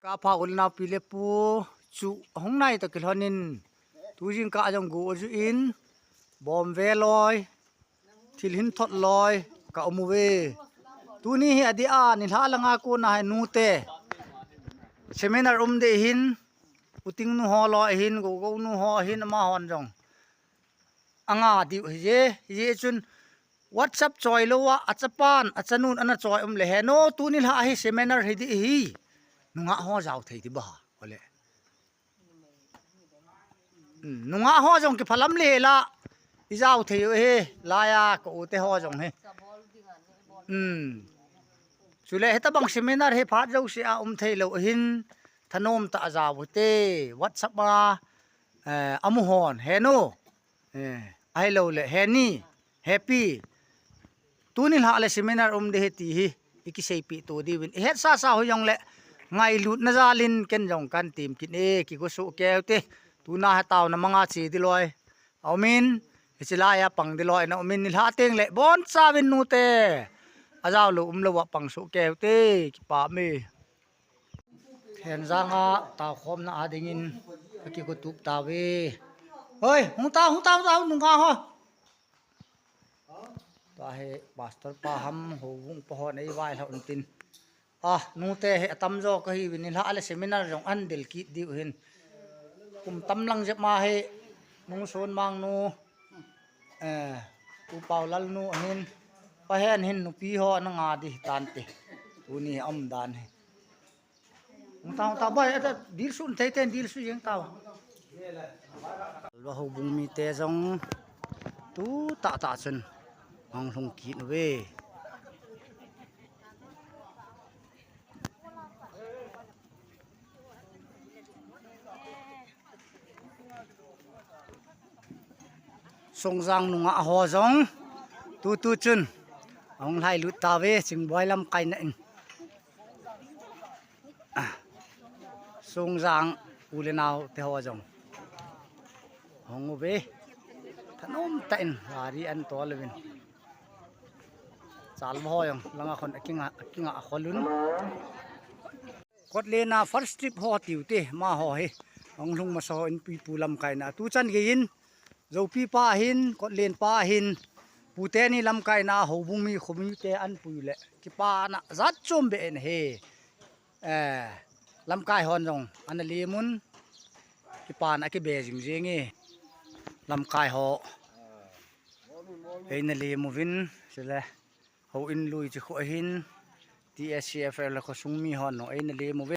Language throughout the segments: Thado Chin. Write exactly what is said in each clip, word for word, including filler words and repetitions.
Ka pha u le nao pi le pu chu hung nai ta kilhon in, tu jingkah jong gu u ju in, bom ve loi, thil hin thot loi, ka um uve. Tuni hi adeh a, nilhah langa kona hi nute seminar um deh hin, u Ting nu ho loi hin, Gogou nu ho hin, amahon jong anga diu hije, hijeh chun WhatsApp choi lou a, achapan, achanun ana choi um le he no, tuni lha hi seminar hi dih hi. Nungah ho jao thei ti ba, ole. Hmm, nungah ho jong kiphalam le la, i jao thei u hi, laiya ka u te ho jong hi. Hmm. Chule hitabang seminar hi phat jouse a um thei lou hin, thanom tah a jao u te, WhatsApp a, eh, amu hon, he nu. Eh, ahilou le, he ni, he pi. Tuni lha le seminar um deh hi ti hi, i kiseipeh to diuvin. I hetsa sa ho jong le, ngailutna jal in ken jong kan tim kit e, kigo soh keu te. Tuna hi taona manga che dih loi. A um in, hiche laiya pang dih loi, na um in nilhah teng le, boncha uvin nute. Ajao lou um lou a pang soh keu te, kipa me. Thenjang a taokhomna a dingin ka kigo tup tauve. Hoi, hung tao, hung tao, hung tao, nungah ho. Tua hi pastor pa ham, houbung pa ho nei vailhah un tin. Ah, nute hi atamjo kahiuvin, nilhah le seminar jong ahin del kit diu hin. Kum tam lang jep ma hi, nung Sonmang nu, eh, U Paulal nu ahin, pahen hin nupi ho ana nga dih tante. Tuni a um dan hi. Hung tao, hung tao, boi, ata, dil sun thei ten, dil su jeng tao. Lua houbung mite jong tu tah tah chun ahung lhung kit uve. Songjang nungah ho jong tutu chun ahung lhailut tauve, Chingboi lamkaina in. Ah, Songjang u le nao te ho jong ahung uve. Thanom tah in gari ahin tol uvin. Chalva ho jong langa khon akinga, akinga akhol un. Kotlen a first trip ho tiu te, amaho hi. Ahung lhung masa ho Inpipu lamkaina. Tuchan geiyin, Joupi pa hin, Kotlen pa hin, pute ni lamkaina, houbung mi, khomi te ahin pui le. Kipana jat chom be in he. Eh, lamkai hon jong, ana lem un, kipana kibe jing jing e. Lamkai ho. Eina lem uvin, chule. Houin lui chi khu ahin, T S C F L le khosung mi hon jong eina lem uve.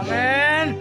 Amen.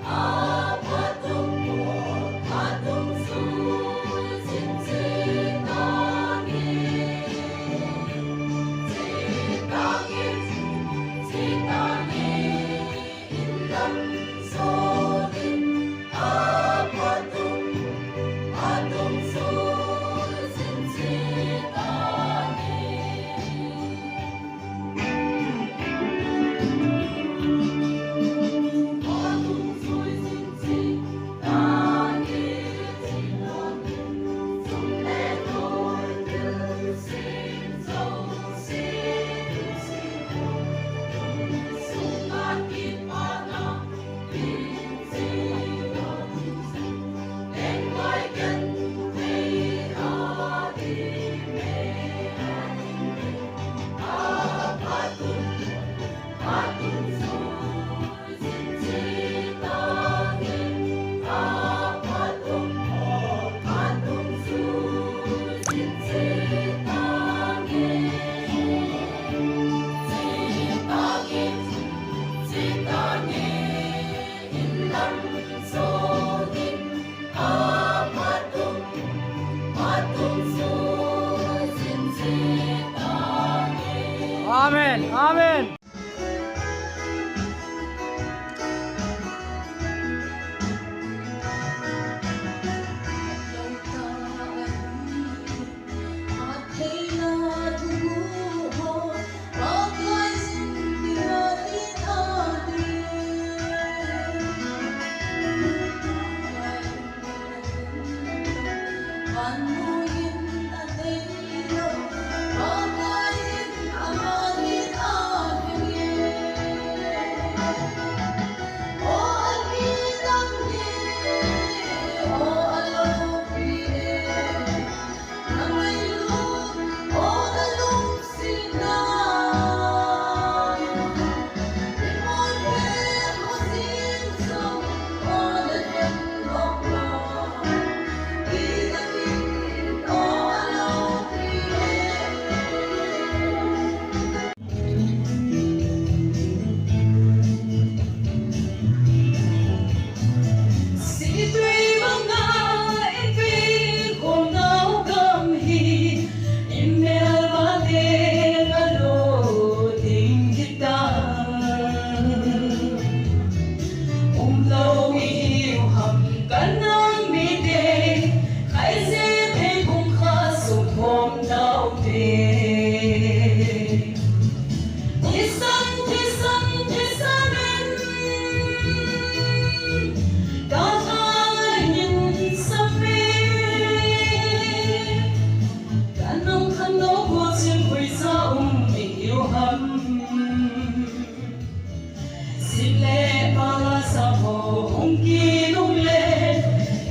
Mala sa ho hung kinung le,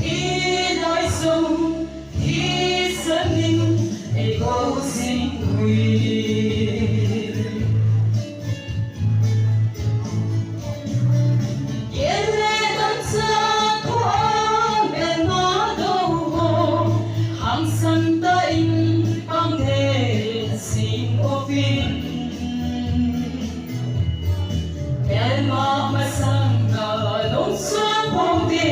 i lai sung hi sanin, e ko sing hui. Kele tan sa ko ang ben ma do ho, hang san ta in pang de sing o pin. Melma masanga lungsuang pumpi,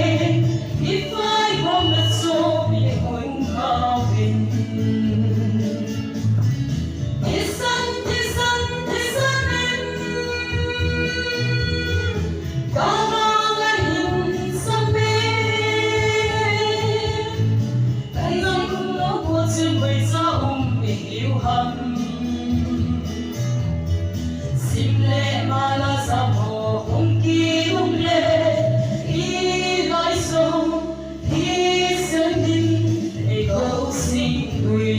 mifai pumna supi hun kauvin. Isan, isan, isanin, kamala hin samin. Nang lo ko chu boi sa um i hiu ham. Sim le mala sa ho hung kinung le, i lai sung hi sanin, e ko sing hui.